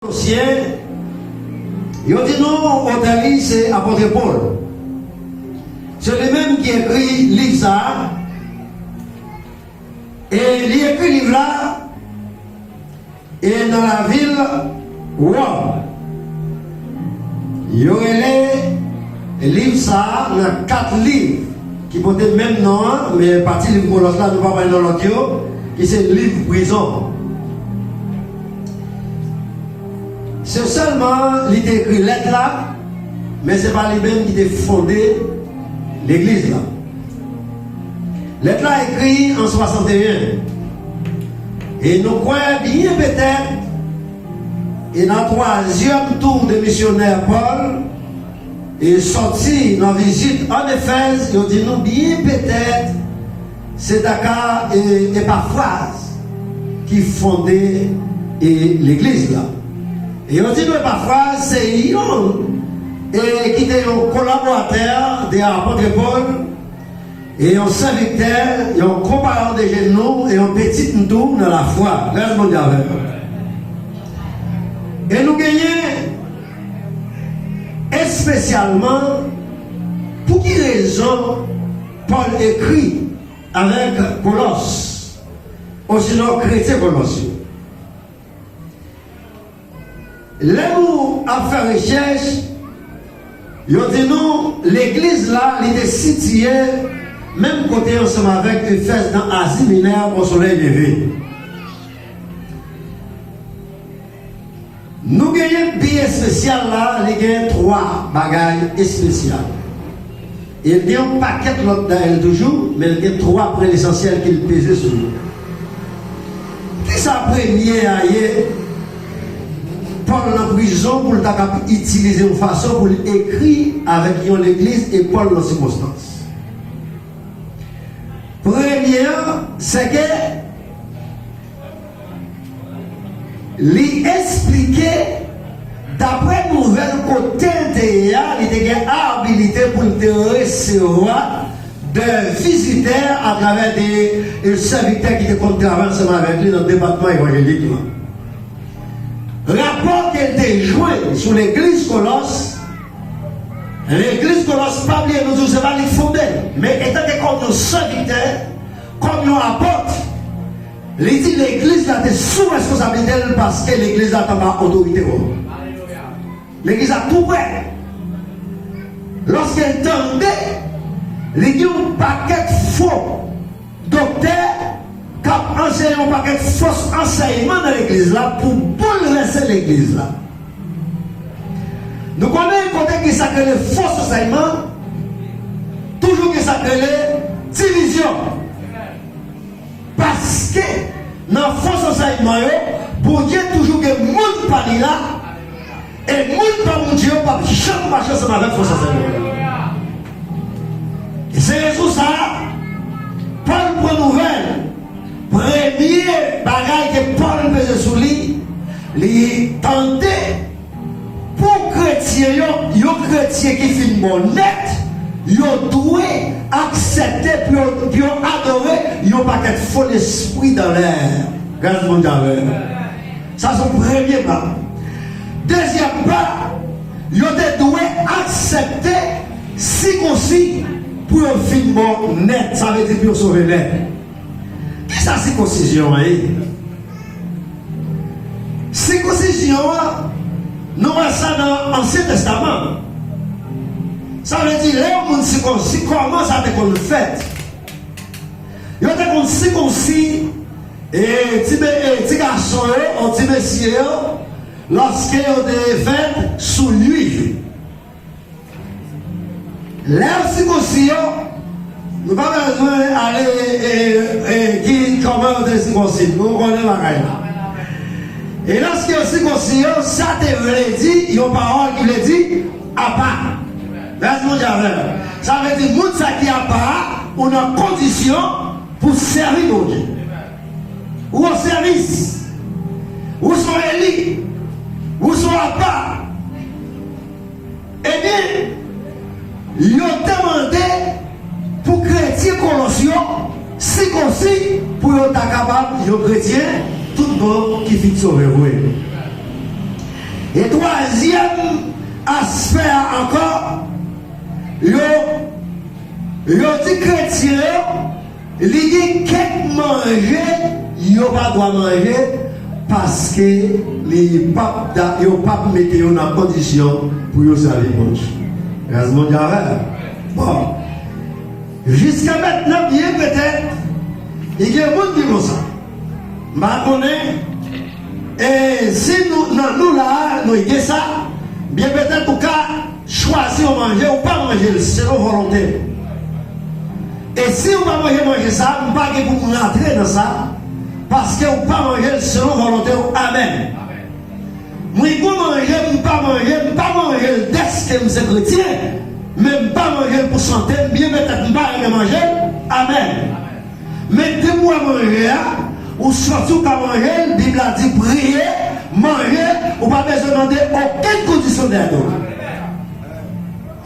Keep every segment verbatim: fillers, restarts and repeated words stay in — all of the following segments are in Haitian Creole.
Kolosyen, yo di nou otè li se apòt Pòl. Se li menm ki ekri liv sa a, e li ekri liv la e nan lavil Wòm. Yo rele liv sa a nan kat liv ki pote menm non an, men pati liv Kolòs la, nou pa pale nan lòt yo, ki se liv prizon. Se sèlman li te ekri lèt la, men se pa li menm ki te fonde legliz la. Lèt la ekri an swasanteyen. E nou kwè byen petèt, e nan twazyèm tou de misyonè Pòl, e sòti nan vizit ann Efèz, yo di nou byen petèt, se ta ka, e, Epafraz ki fonde, e, legliz la. E yo di nou Epafraz se yon, e, ki te yon kolaboratè de apòt Pòl, e yon sèvitè, yon konpayon de jèn nou, e yon pitit m tou nan lafwa. Grâce Bondye avè nou. E nou genyen espesyalman pou ki rezon Pòl ekri avèk Kolòs, osinon kretyen Kolòs yo. Lè nou ap fè rechèch, yo di nou legliz la, li te sitiye menm kote ansanm avèk Efèz nan Azi Minè, bò solèy leve. Nou genyen bi espesyal la, li gen twa bagay espesyal. E l gen yon pakèt lòt dayè l toujou, men l gen twa pwen lesansyèl ke l peze sou yo. Kisa premye a ye? Pòl nan prizon pou l ta kab itilize yon fason pou l ekri avèk yon legliz e Pòl nan sikonstans. Premye an, se ke li esplike, daprè nouvèl kote l te ye a, li te gen abilite pou l te resevwa de vizitè atravè de, e, sèvitè ki te konn travay ansanm avèk li nan depatman evanjelik lan. Rapò ke l te jwenn sou legliz Kolòs, legliz Kolòs, pa bliye nou di w se pa li k fonde l, men etanke kòm yon sèvitè, kòm yon apòt, li di legliz la te sou responsablite l paske legliz la t anba otorite Wòm. Legliz la tou prè. Lòske l tande, li gen yon pakèt fo doktè k ap anseye yon pakèt fo ansèyman nan legliz la pou boulvèse legliz la. Nou konnen kote gen sa k rele fo ansèyman, toujou gen sa k rele divizyon. Paske nan fo ansèyman yo, Bondye toujou gen moun pa li la, e moun pa Bondye yo p ap janm mache ansanm avèk fo ansèyman yo. E se rezon sa a, Pòl pran nouvèl, premye bagay ke Pòl peze sou li, li tande pou kretyen yo, yon kretyen ki fin mò nèt, yo dwe aksepte pou yo, pou yo adore yon pakèt fo lespri dan lè. Gras Bondye avè nou. Sa se premye pa. Dezyèm pa, yo te dwe aksepte sikonsi pou yo fin mò nèt. Sa vle di pou yo sove nèt. Kisa sikonsizyon an ye? Sikonsizyon an, nou wè sa nan Ansyen Testaman. Sa vle di, lè yon moun sikonsi, kòman sa te konn fèt? Yo te konn sikonsi, e, ti be-, e, ti gason yo, ou ti mesye yo, lòske yo te fèt sou uit jou. Lè yo sikonsi yo, nou pa bezwen ale, e, e, ki, kòman yo te sikonsi. Nou konnen bagay la. E lòske yo sikonsi yo, sa te vle di, yon pawòl ki vle di, apa. Gras Bondye avè nou. Sa vle di, moun sa ki apa a, ou nan kondisyon pou sèvi Bondye. Ou o sèvis. Ou se yon eli. Ou se yon apa. Ebyen, yo te mande pou kretyen Kolòs yo sikonsi pou yo ta kapab yon kretyen tout bon ki fin sove vre. E twazyèm aspè a ankò, yo, yo di kretyen yo, li gen kèk manje yo pa dwa manje paske li p ap da-, yo p ap mete yo nan kondisyon pou yo sèvi Bondye. Rès Bondye avè l. Bon. Jiska mentnan, byen petèt, li gen moun ki konsa. M pa konnen, e si nou, nan nou la a, nou gen sa, byen petèt ou ka chwazi yon manje, ou pa manje l selon volonte w. E si ou pa manje manje sa, m pa gen pou m rantre nan sa, paske ou pa manje l selon volonte w. Amèn. Mwen gen manje, m pa manje, m pa manje l dèske m se kretyen, men m pa manje l pou sante m, byen petèt m pa renmen manje l. Amèn. Men depi w wè manje a, ou santi w ka manje l, Bib la di priye, manje, ou pa bezwen mande okenn kondisyon dèyè do l.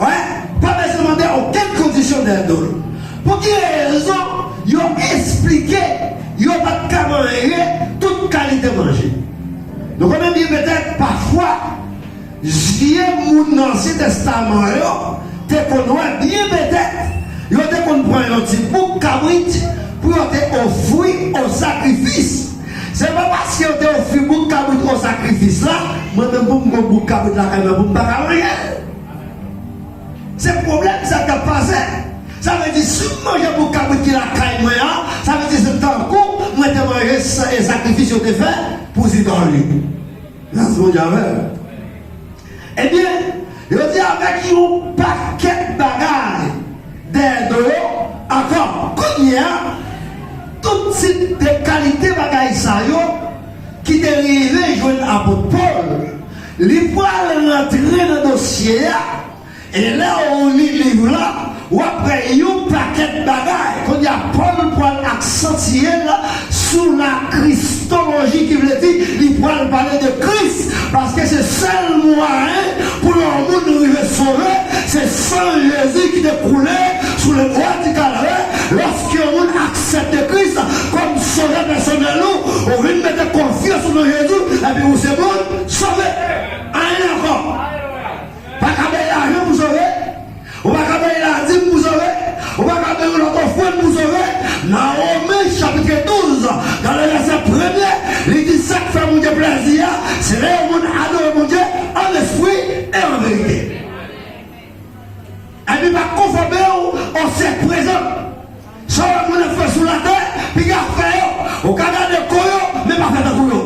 Wè, pa bezwen mande okenn kondisyon dèyè do l. Pou ki rezon yo eksplike yo pa t ka manje tout kalite manje? Nou konnen byen petèt, pafwa, zye moun nan Ansyen Testaman yo te konn wè byen petèt, yo te konn pran yon ti bouk kabrit pou yo te ofri o sakrifis. Se pa paske yo te ofri bouk kabrit o sakrifis la, mwen menm pou m gon bouk kabrit lakay mwen pou m pa ka manje l. Se pwoblèm sa k ap pase. Sa vle di, si m manje bouk kabrit ki lakay mwen an, sa vle di se tankou mwen te manje sa-, e sakrifis yo te fè pou zidòl yo. Gras Bondye avè l. Ebyen, yo di avèk yon pakèt bagay dèyè do yo ankò. Kounye a, tout tip de kalite bagay sa yo ki te rive jwenn apot Pòl, li pral rantre nan dosye a. E lè w li liv la, w ap wè yon pakèt bagay. Kounye a, Pòl pral aksantye l sou la kristoloji, ki vle di, li pral pale de Kris, paske se sèl mwayen pou yon moun rive sove, se san Jezi ki te koule sou lebwa di Kalvè. Lòske yon moun aksepte Kris kòm sovè pèsonèl ou, ou vin mete konfyans ou nan Jezi, epi ou se moun sove. Anyen ankò. Pa ka bay lajan pou sove. Ou pa ka bay ladim pou sove. Ou pa ka bay yon lòt ofrann pou sove. Nan Women chapit douz, nan le vèsè premye, li di sa k fè Bondye plèzi a, se lè yon moun adore Bondye an espri e an verite. Epi pa konfòme w o syèk prezan. Sa w wè moun ap fè sou latè, piga fè yo. Ou ka gade kò yo, men pa fè tankou yo.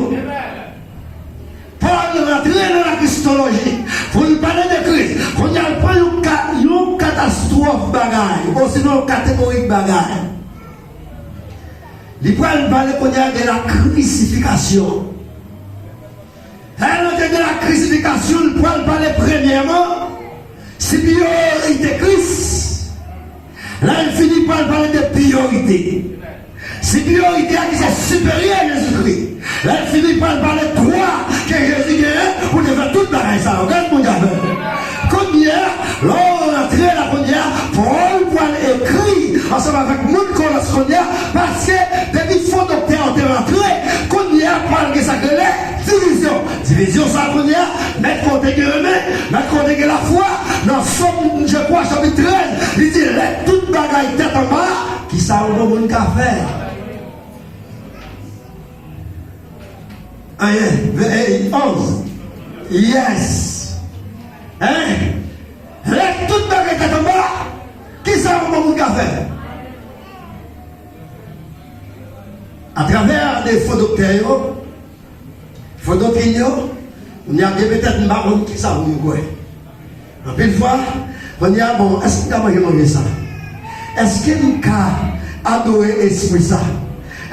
Pòl rantre nan la kristoloji pou l pale de Kris. Kounye a, l pran yon ka-, yon katastwòf bagay, osinon yon kategorik bagay. Li pral pale kounye a de la krisifikasyon. Lè l antre de la krisifikasyon, l pral pale premyèman sipiyorite Kris. Lè l fini, pral pale de priyorite. Sipiyorite a ki se siperyè Jezikri. Lè l fini, pral pale dwa ke Jezi genyen pou te fè tout bagay sa yo. Gad moun k ap fè. Kounye a, lè w rantre la kounye a, Pòl pral ekri ansanm avèk moun Kolòs kounye a, paske depi fo doktè yo te rantre, kounye a pral gen sa k rele divizyon. Divizyon sa kounye a, mèt kote gen renmen, mèt kote gen lafwa. Nan Sòm, je crois, chapit trèz, li di, lè tout bagay tèt anba, kisa yon bon moun ka fè? Anyen. Ve-, e, onz. Yes. Hein? Lè tout bagay tèt anba, kisa yon bon moun ka fè? Atravè de fo doktè yo, fo doktrin yo, kounye a byen petèt m pa konn kisa pou m kwè. Anpil fwa, kounye a, bon, èske m ka manje manje sa? Èske m ka adore espri sa?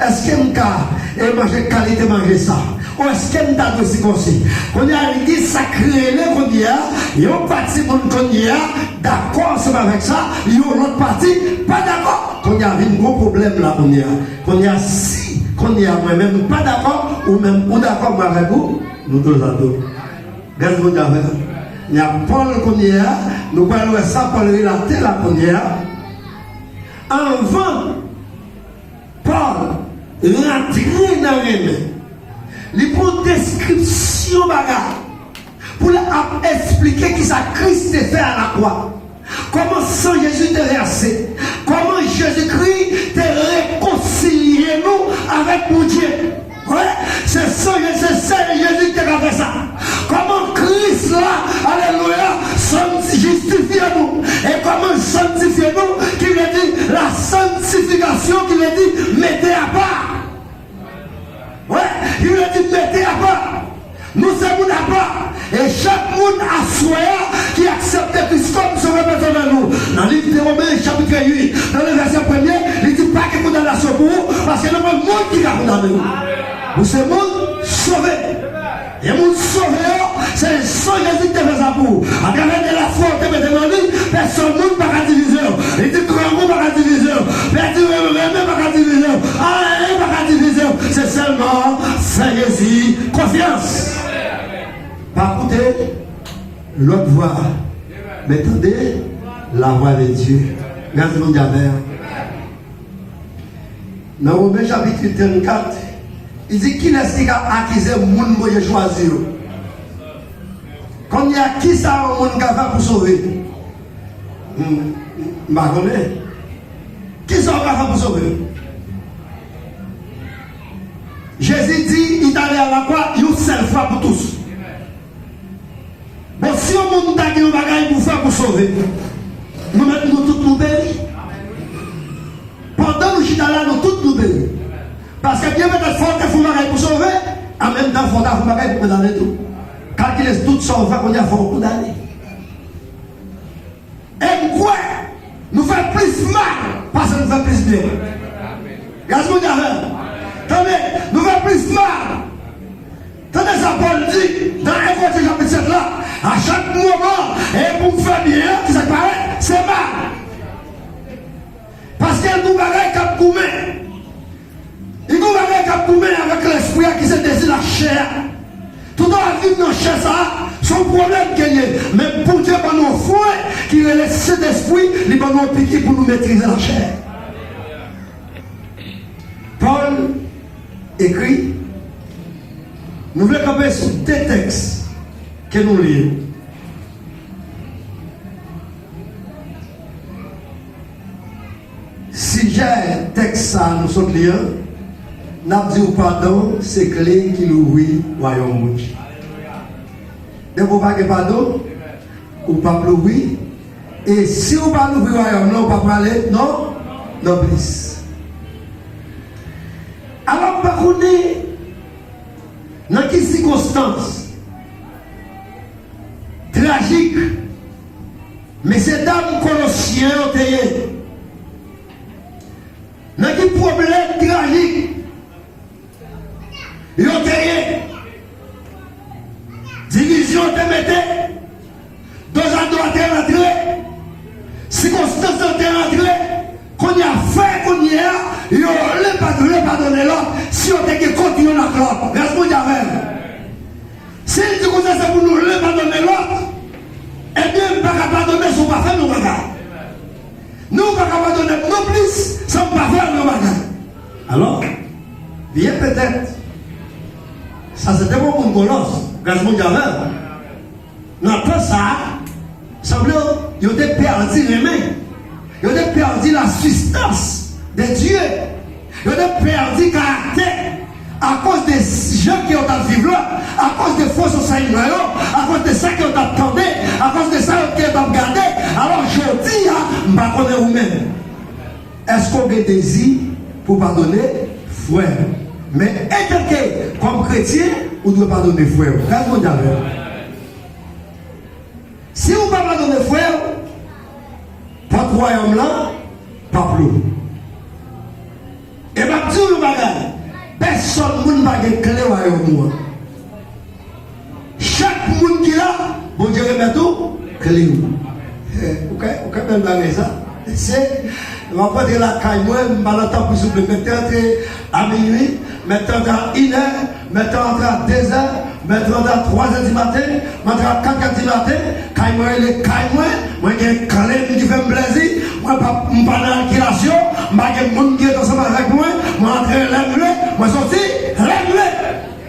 Èske m ka, e, manje kalite manje sa? Ou èske m ta dwe sikonsi? Kounye a, li gen sa k rele kounye a, yon pati moun kounye a dakò ansanm avèk sa, yon lòt pati pa dakò. Kounye a, vin gwo pwoblèm la kounye a. Kounye a, si kounye a mwen menm m pa dakò, ou menm ou dakò, mwen avèk ou, nou tozatou. Gad moun k ap fè sa. Kounye a, Pòl kounye a, nou pral wè sa Pòl relate la kounye a. Anvan Pòl rantre nan renmen, li pran deskripsyon bagay. Eksplike kisa Kris te fè alakwa. Kòman san Jezi te vèse. Kòman Jezikri te rekonsilye nou avèk Bondye. Wi, se san Jezi, se sèl Jezi ki te ka fè sa. Kòman Kris la, alelouya, santi-, jistifye nou. E kòman l santifye nou, ki vle di la santifikasyon, ki vle di mete apa. Wi, ki vle di mete apa. Nou se moun apa. E chak moun aswè a ki aksepte Kris kòm Sovè pèsonèl ou. Nan liv de Women, chapit uit, nan le vèsè premye, li di pa gen kondanasyon pou ou, paske nan pwen moun ki ka kondane ou. Ou se moun sove. E moun sove yo, se san Jezi ki te fè sa pou ou. Atravè de lafwa ou te mete nan li, pèsonn moun pa ka divize w. Li di grangou pa ka divize w. Pèdi renmen pa ka divize w. Anyen pa ka divize w. Se sèlman fè Jezi konfyans. Pa koute lòt vwa, men tande lavwa de Dye. Gras Bondye avè w. Nan Women chapit uit, trannkat, li di, kilès ki ka akize moun Bondye chwazi yo? Kounye a, kisa yon moun ka fè pou sove? M, m, m pa konnen. Kisa w ka fè pou sove? Jezi di, li t ale alakwa yon sèl fwa pou tous. Bon, si yon moun ta gen yon bagay pou fè pou sove, nou mèt nou tout nou peri. Pandan nou chita la, nou tout nou peri. Paske byen petèt fò w te fè yon bagay pou sove, an menm tan fò w ta fè yon bagay pou kondane tou. Kalkile tout sa w fè, kounye a fò w kondane. E m kwè, nou fè plis mal pase nou fè plis byen. Gras Bondye avè m. Tande, nou fè plis mal. Tande sa Pòl di nan en Korentyen chapit sèt la, a chak moman, e pou m fè byen an, ki sa k parèt? Se mal. Paske l gon bagay k ap goumen. Li gon bagay k ap goumen avèk lespri a ki se dezi lachè a. Toutan w ap viv nan chè sa a, se yon pwoblèm ke l ye. Men Bondye ban nou yon fren ki rele Sentespri, li ban nou yon piki pou nou metrize lachè. Pòl ekri, nou vle kanpe sou de tèks ke nou li yo. Sijè tèks sa a nou sot li an, n ap di w padon se kle ki louvri wayòm Bondye. Depi w pa gen padon, ou p ap louvri. E si w pa louvri wayòm nan, ou p ap prale non, nonplis. Alò, m pa konnen nan ki sikonstans trajik mesye dam Kolosyen yo te ye. Nan ki pwoblèm trajik yo te ye. Divizyon te mete, dozado a te rantre, sikonstans yo te rantre, kounye a fè kounye a, yo le pa vle padone lòt, si yo te gen kont youn ak lòt. Gras Bondye avè m. Si l di konsa se pou nou le padone lòt, ebyen, m pa ka padone si w pa fè m yon bagay. Ni w pa ka padone m nonplis san m pa fè w yon bagay. Alò, byen petèt, sa se te bon moun Kolòs, gras Bondye avè l. Nan tan sa a, sanble yo, yo te pèdi renmen. Yo te pèdi la substance de Dieu. Yo te pèdi karaktè akoz de jan ke yo t ap viv la, akoz de fo ansèyman yo, akoz de sa ke yo t ap tande, akoz de sa yo ke yo t ap gade. Alò, jodi a, m pa konnen ou menm. Èske w gen dezi pou w padone frè w? Men antanke kòm kretyen, ou dwe padone frè w. Gad Bondye avè w. Si ou pa padone frè w, pòt wayòm lan p ap louvri. E m ap di w yon bagay, pèsonn moun pa gen kle wayòm ou an. Chak moun ki la, Bondye remèt ou kle w. Eh, ou ka, ou ka bèl bagay sa. Se, m ap rantre lakay mwen, m pa nan tanpri souple, mèt te rantre a minui, mèt te rantre a inè, mèt te rantre a dezè, mèt te rantre a twazè di maten, m rantre a katè di maten, kay mwen rele kay mwen, mwen gen kle m ki fè m plèzi, mwen pa, m pa nan alkilasyon, m pa gen moun ki ret ansanm avèk mwen, mwen rantre lè m vle, mwen soti lè m vle.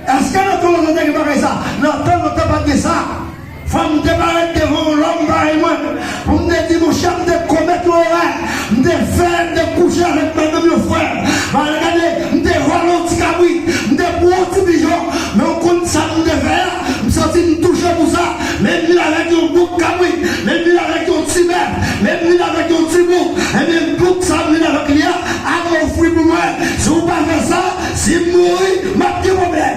Èske nan tan lontan te gen bagay sa? Nan tan lontan pa t gen sa. Fanm te parèt Fè m te kouche avèk madanm yon frè m. Malgre m te vòlè yon ti kabrit, m te pran yon ti pijon, men w konn sa m te fè a? M santi m touche pou sa. Men m vin avèk yon bout kabrit, men m vin avèk yon ti bèf, men m vin avèk yon ti bouk. Ebyen, bouk sa m vin avèk li a, al ofri pou mwen. Si w pa fè sa, si m mouri, m ap gen pwoblèm.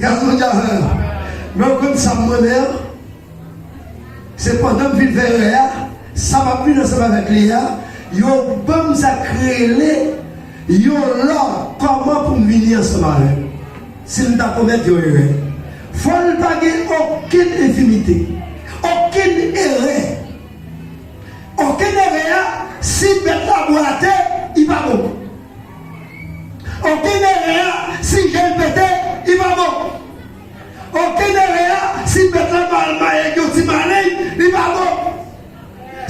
Gras Bondye avè w. Men w konn sa m renmen an? Se pandan m fin fè erè a, sa m ap vin ansanm avèk li a, yo ban m sa k rele yon lò kòman pou m vini ansanm avè l. Si m ta komèt yon erè, fò l pa gen okenn enfimite, okenn erè. Okenn erè a, si bèt la bwate, li pa bon. Okenn erè a, si je l pete, li pa bon. Okenn erè a, si bèt la mal maye ak yon ti maleng, li pa bon.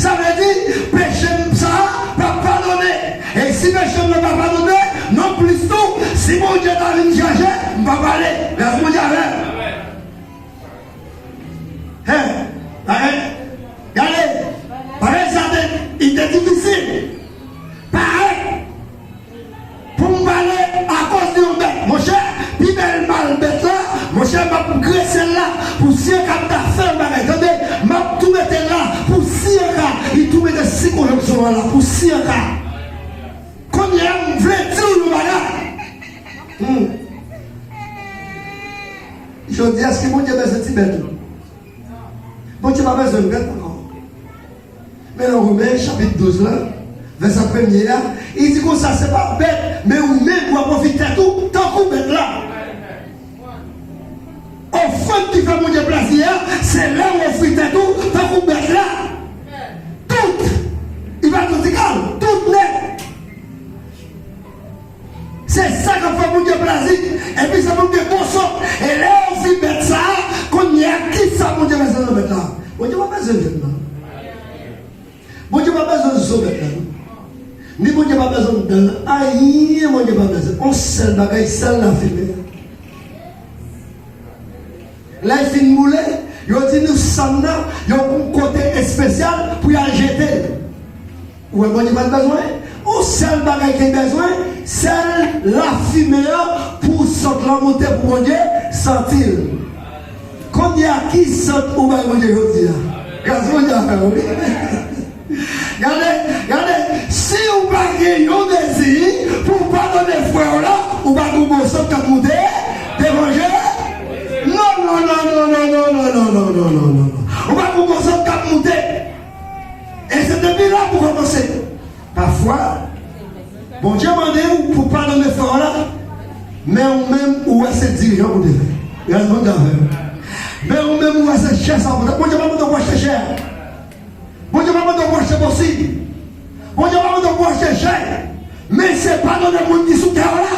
Sa vle di, peche m sa a p ap padone. E si peche m nan pa padone, nonplis tou, si Bondye ta vin chache, m p ap ale. Gras Bondye avè m. Hen, parèt, gade, parèt sa te, li te difisil. Parèt, pou m pale akoz de yon bèt. Monchè, pi bèl mal bèt la, monchè, m ap grese l la pou si anka m ta fè yon bagay. Tande, m ap tou mete l la pou si anka li tou mete sik onjonksyon an la pou si anka. Kounye a, m vle di w yon bagay. Hmm. Jodi a, èske Bondye bezwen ti bèt ou? Bondye pa bezwen bèt ankò. Men nan Women, chapit douz la, vèsè premye a, li di konsa, se pa bèt, men ou menm, w ap ofri tèt ou tankou bèt la. Ofrann ki fè Bondye plezi a, se lè w ofri tèt ou tankou bèt la. Tout, li pa di w ti kal, tout nèt. Se sa k ap fè Bondye plezi. Epi se pou m gen bon sant. E lè w ofri bèt sa a, kounye a, kisa Bondye bezwen nan bèt la? Bondye pa bezwen vyann nan. Bondye pa bezwen zo bèt la, non. Ni Bondye pa bezwen dan l. Anyen Bondye pa bezwen. On sèl bagay, sèl lafimen. Lè l fin boule, yo di nou sann nan, yo pou kote espesyal pou y al jete l. Ou wè, Bondye pa t bezwen. On sèl bagay ke l bezwen, sèl lafimen an pou sant lan moute pou Bondye santi l. Kounye a, ki sant ou bay Bondye jodi a? Gras Bondye avè w, wi. Gade, gade, si ou pa gen yon dezi pou w padone frè w la, ou pa gen yon bon sant k ap moute devan je. Non, non, non. Ou pa gen yon bon sant k ap moute. E se depi la pou kòmanse. Pafwa, Bondye mande w pou padone frè w la, men ou menm ou wè se dirijan pou te fè. Gras Bondye avè w. Men ou menm ou wè se chè sa pou te. Bondye pa mande w pou achte chè. Bondye pa mande w pou achte bòsi. Bondye pa mande w pou achte chè. Men se padone moun ki sou tè w la.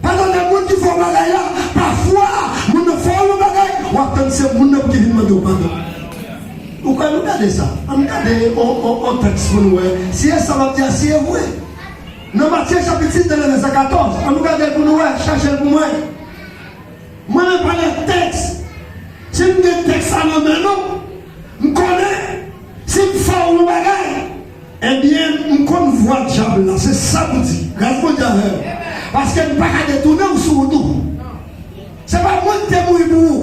Padone moun ki fè w bagay la. Pafwa, moun nan fè w yon bagay, w ap tann se moun nan pou ki vin mande w padon. Ou kwè nou gade sa? Ann gade on, on, on tèks pou nou wè si e sa m ap di a, si e vre. Nan Matye chapit sis, de vèsè katòz. Ann nou gade l pou nou wè. Chache l pou mwen. Mwen menm pa nan tèks. Si m gen tèks sa nan men nou, m konnen si m fè w yon bagay, ebyen, m konn vwa dyab la. Se sa pou di. Gras Bondye avè w. Paske m pa ka detounen w sou wout ou. Se pa mwen ki te mouri pou ou.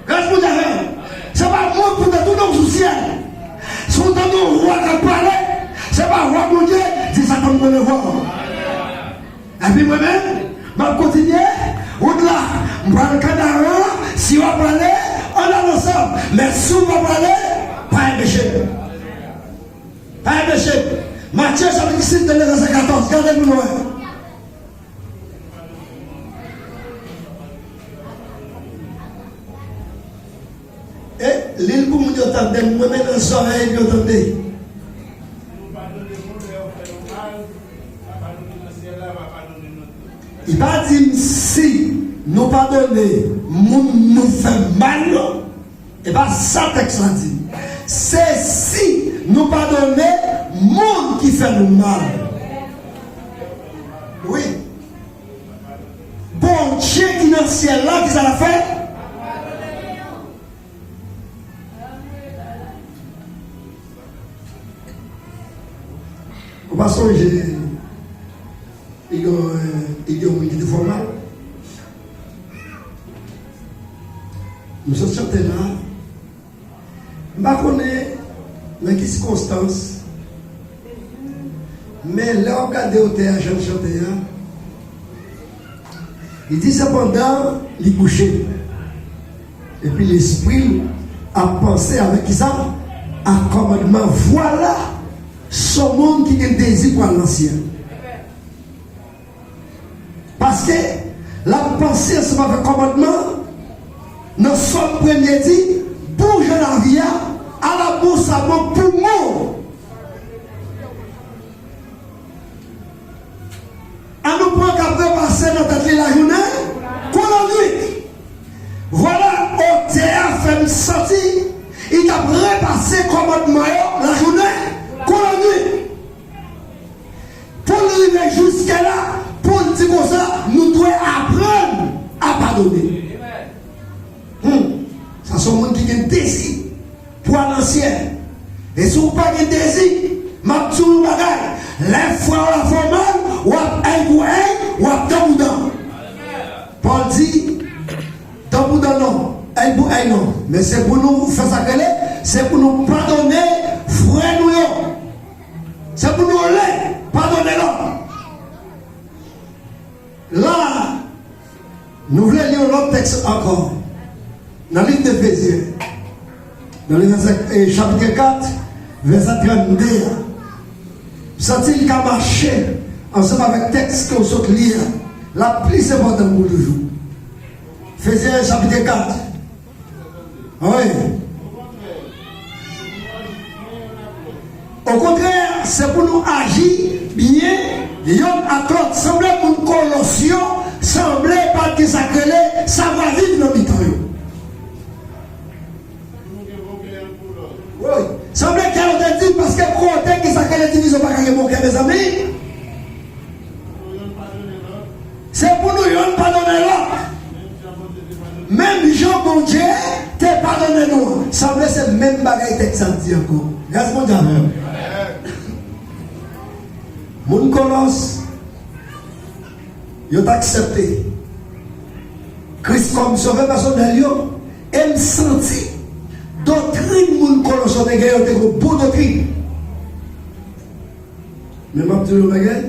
Gras Bondye avè w. Se pa mwen pou detounen w sou syèl. Si w tande yon vwa k ap pale, se pa vwa Bondye, di Satan m konnen vwa w. Epi mwen menm, m ap kontinye wout la. M pral Kanaran, si w ap prale, ann al ansanm. Men si w pa prale, pa enpeche m. Pa enpeche m. Matye chapit sis, de vèsè katòz, gade pou nou wè. E li l pou moun yo tande, mwen men nan zòrèy yo tande. Li pa di m si nou padone moun nou fè mal yo. E pa sa tèks la di. Se si nou padone moun ki fè nou mal. Wi. Bondye ki nan syèl la, ki sa l ap fè? Pa sonje, li gen, li gen yon moun ki te fè w mal. Nou sot chante la. M pa konnen nan ki sikonstans, men lè w ap gade otè a, jan l chante a, li di, sepandan, li kouche. Epi lespri l ap panse avèk kisa? Ak kòmandman. Vwala, s on moun ki gen dezi pou al nan syèl. Paske l ap panse ansanm avèk kòmandman. Nan Sòm premye di, boujon lavi a, ala bon sa bon pou mò. An nou pran k ap repase nan tèt li lajounen kou lannwit. Vwala, otè a fè m santi li t ap repase kòmandman yo lajounen kou lannwit. Pou l rive jiske la, pou l di konsa, nou dwe aprann a padone. Hmm. Sa se yon moun ki gen dezi pou al nan syèl. E si w pa gen dezi, m ap di w yon bagay. Lè frè w la fè w mal, w ap èy pou èy, w ap dan pou dan. Pòl di, dan pou dan non, èy pou èy non. Men se pou nou fè sa k rele, se pou nou padone frè nou yo. Se pou nou le padone lòt. La, nou vle li yon lòt tèks ankò. Nan liv Efezyen, nan liv Efezyen, e, chapit kat, vèsè trannde a. M santi l ka mache ansanm avèk tèks ke w sot li a. L ap plis enpòtan pou w toujou. Efezyen chapit kat. Wi. Okontrè, se pou nou aji byen yonn ak lòt. Sanble moun Kolòs yo, sanble pa t gen sa k rele savwaviv nan mitan yo. Wi. Sanble kè yo te di, paske kote gen sa k rele divizyon pa ka gen bon kè, mezanmi. Se pou nou yonn padone lòt. Menm jan Bondye te padone nou an. Sanble se menm bagay tèks la di ankò. Gras Bondye avè w. Moun Kolòs, yo t aksepte Kris kòm sovè pèsonèl yo. E m santi doktrin moun Kolòs yo te gen, yo te gen bon doktrin. Men m ap di w yon bagay.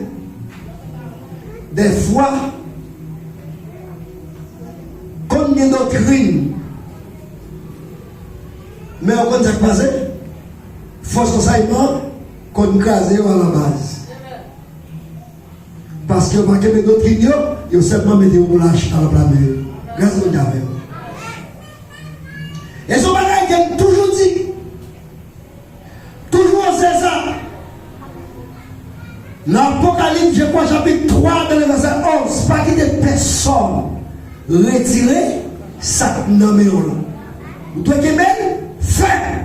Dèfwa, konn gen doktrin, men w konn sa k pase? Fòs ansèyman konn kraze yo alabaz. Paske yo pa kenbe doktrin yo, yo sèlman mete yo pou lach alapla men yo. Gras Bondye avè w. E se yon bagay ke m toujou di. Toujou an Seza. Nan Apokalips, je crois, chapit twa, nan vèsè onz, pa kite pèsòn retire sa k nan men w lan. Ou dwe kenbe l fèm.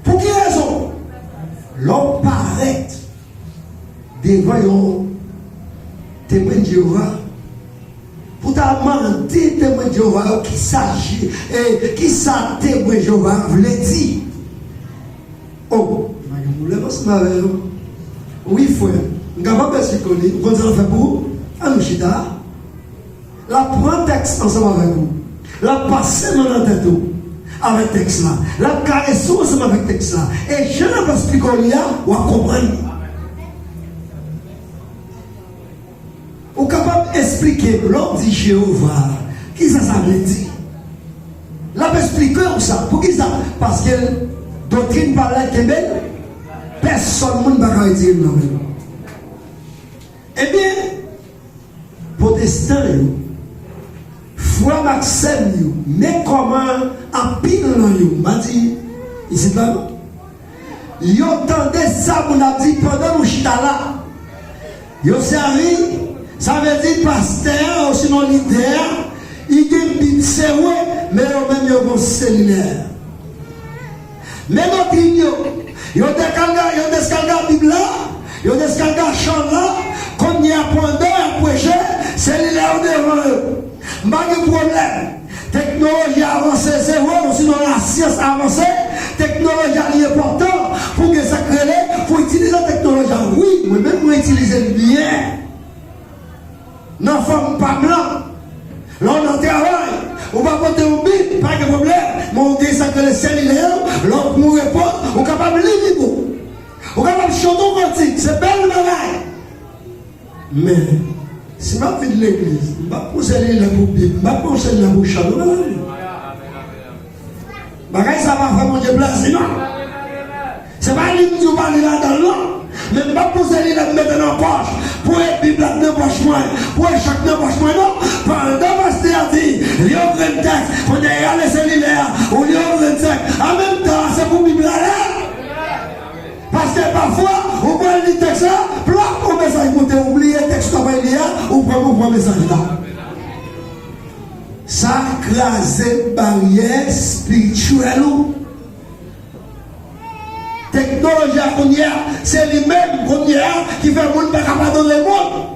Pou ki rezon? Lè w parèt devan yon Temwen Jewova, pou ta mande Temwen Jewova yo kisa, e, kisa Temwen Jewova vle di. O, m pa gen pwoblèm ansanm avè yo. Wi, frè, m kapab esplike w li. Ou konn sa l ap fè pou ou? Ann nou chita. L ap pran tèks ansanm avèk ou. L ap pase men nan tèt ou avèk tèks la. L ap karese w ansanm avèk tèks la. E jan l ap esplike w li a, w ap konprann li. Ou kapab esplike m, lè w di Jewova, kisa sa vle di? L ap esplike w sa. Poukisa? Paske doktrin pa l la kenbe l, pèsòn moun pa ka retire l nan men l. Ebyen, pwotestan yo, frè m ak sè m yo, men kòman anpil nan yo, m pa di isit la non, yo tande sa moun ap di pandan nou chita la. Yo sèvi, sa vle di pastè a, osinon lidè a, li gen Bib, se vre, men yo menm yo gen selilè. Men doktrin yo, yo deskalga, yo deskalga Bib la, yo deskalga chan la, kounye a pandan y ap preche, selilè yo devan yo. M pa gen pwoblèm. Teknoloji a avanse, se vre, osinon lasyans avanse, teknoloji a li enpòtan Pou gen sa k rele, pou itilize teknoloji a. Wi, mwen menm mwen itilize l byen. Nan fòm pa m lan. Lè w nan travay, ou pa pote yon Bib, pa gen pwoblèm. Men ou gen sa k rele selilè w, lè w pran yon repo, ou kapab li Bib ou. Ou kapab chante yon kantik, se bèl bagay. Men, si m ap vin legliz, m p ap pran selilè pou Bib, m p ap pran selilè pou chan, non, non, non. Bagay sa pa fè Bondye plezi, non. Se pa li m di w pa li ladan l, non. Men m p ap pran selilè m mete nan pòch, pou e Bib la nan pòch mwen, pou e chan nan pòch mwen, non. Pandan pastè a di, li yon grenn tèks, kounye a rale selilè a, ou li yon grenn tèks. An menm tan, se pou Bib la la. Paske pafwa, ou pral li tèks la, plòp, yon mesaj moute, ou bliye tèks ou t ap li a, ou pran, ou pran mesaj la. Sa kraze baryè espirityèl ou. Teknoloji a kounye a, se li menm kounye a ki fè moun pa ka padone moun.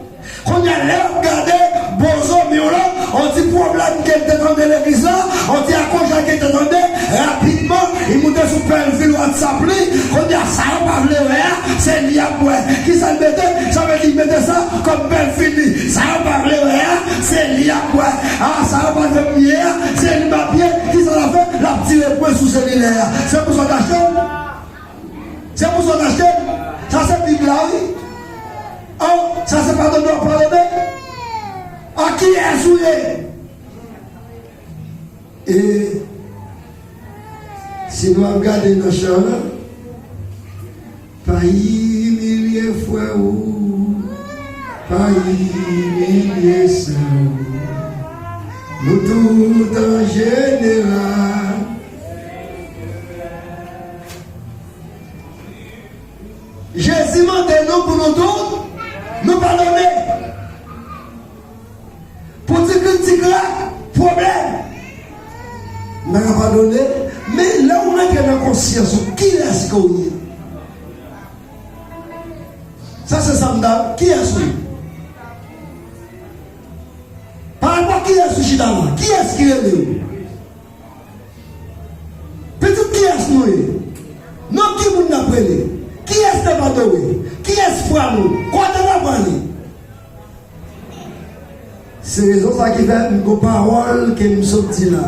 Kounye a, lè w ap gade Bozo Milo, on ti pwoblèm ke l te tande legliz la, on ti akonchaj ke l te tande, rapidman, li moute sou pwofil WhatsApp li. Kounye a, sa yo pa vle wè a, se li y ap wè. Kisa l mete? Sa vle di, li mete sa kòm pwofil li. Sa yo pa vle wè a, se li y ap wè. A, sa yo pa vle m ye a, se li m ap ye. Kisa l ap fè? L ap tire pwen sou selilè a. Se pou sa w t achte l? Se pou sa w t achte l? Sa se Bib la, wi. Oh, sa se padone w padone? A kiyès ou ye? E si nou ap gade nan chan an, pa imilye frè ou, pa imilye sè ou. Nou tout an jeneral. Jezi mande nou pou nou tout, nou padone. Pou ti kritik la, pwoblèm. M pa ka padone, men lè w rantre nan konsyans ou, kiyès ke w ye? Sa se sa m ta, kiyès ou ye? Pa rapò kiyès ou chita la, kiyès ki rele w? Pitit kiyès nou ye? Non ki moun n ap rele? Kiyès n ap adore? Kiyès fwa nou? Kote n ap prale? Se rezon sa ki fè m gon pawòl ke m sot di la.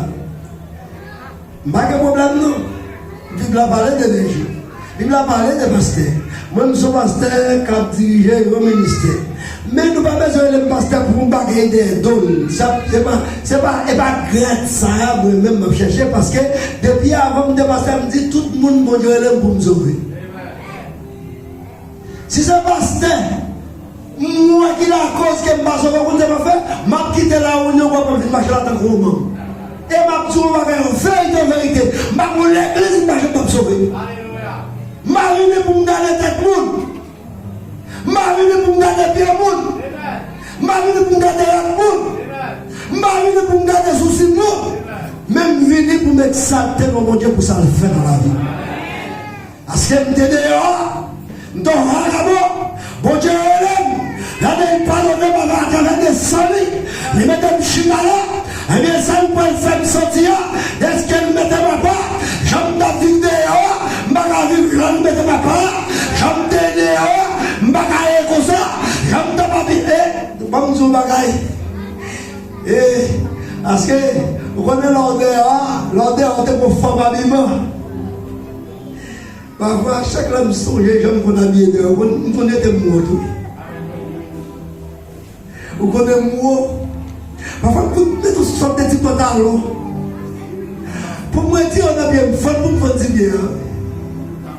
M pa gen pwoblèm non. Bib la pale de lèjou. Bib la pale de pastè. Mwen, m se yon pastè k ap dirije yon ministè. Men nou pa bezwen rele m pastè pou yon bagay dèyè do l. Sa, se pa, se pa, e pa grad sa a mwen menm m ap chèche, paske depi avan m te pastè, m di tout moun Bondye rele m pou m sove. Si se pastè, m wè ki lakoz ke m pa sove, ou konn sa m ap fè? M ap kite lareyinyon pou m vin mache la tankou yon manm. E m ap di w yon bagay an verite, an verite. M pa gon legliz m pa janm p ap sove. M pa vini pou m gade tèt moun. M pa vini pou m gade pye moun. M pa vini pou m gade rad moun. M pa vini pou m gade sousi moun. Men m vini pou m egzalte non Bondye pou sa l fè nan lavi m. Paske m te deyò a, m te yon vagabon. Bondye rele m. Gade, li padone m atravè de san li. Li mete m chita la. Ebyen, sa l pral fè m santi a, dèske l mete m apa, jan m t ap viv deyò a, m pa ka viv jan l mete m apa. Jan m te deyò a, m pa ka ye konsa. Jan m t ap abite, ban m di w yon bagay. E, paske, ou konnen lè w deyò a, lè w deyò a, ou te gon fòm abiman. Pafwa, chak lè m sonje jan m konn abiye deyò, m konn, m konn rete m wo tou. Ou konnen m wo. Pafwa, m konn mete yon sòt de ti pantalon. Pou m retire nan pye m, fann pou m fann ti pye a.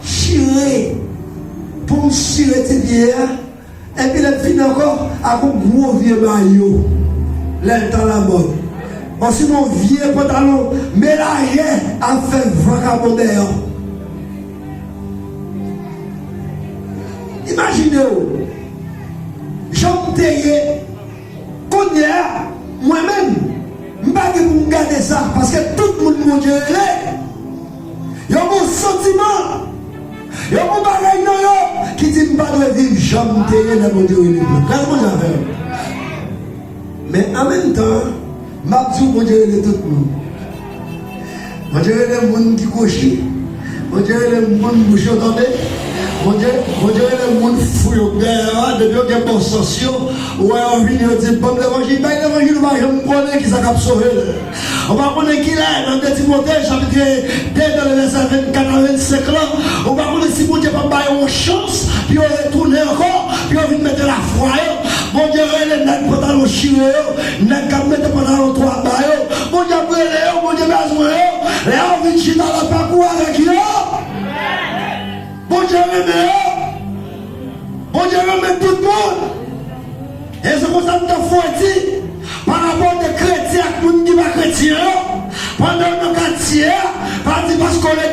Chire. Pou m chire ti pye a. Epi lè m fini ankò, ak yon gwo vye mayo, lè l t alamòd. Osinon vye pantalon melaje ap fè vakabon dèyè. Imajine w, jan m te ye, kounye a, mwen menm, m pa gen pou m gade sa, paske tout moun Bondye rele, yo gon santiman. Yo gon bagay nan yo ki di m pa dwe viv jan m te ye lè Bondye rele m. Gade Bondye avè m. Men an menm tan, m ap di w Bondye rele tout moun. Bondye rele moun ki kwochi. Bondye rele moun bouch yo tande. Bondye, Bondye rele moun fou yo dèyè a, depi yo gen bon sans yo, ou wè yo vini, yo di, "Ban m levanjil, bay levanjil, ou pa janm konnen ki sa k ap sove l." Ou pa konnen kilè, nan de Timote, chapit de, nan vèsè vennkat a vennsenk lan, ou pa konnen si Bondye p ap ba yo yon chans pou yo retounen ankò, pou yo vin mete lafwa yo. Bondye rele nèg pantalon chire yo, nèg k ap mete pantalon twò ba yo. Bondye ap rele yo, Bondye bezwen yo. Lè yo vin chita nan pakou avèk yo, Bondye renmen yo. Bondye renmen tout moun. E se konsa m t ap fè di, pa rapò de kretyen ak moun ki pa kretyen yo, pandan yo nan katye a, pa di paske w legliz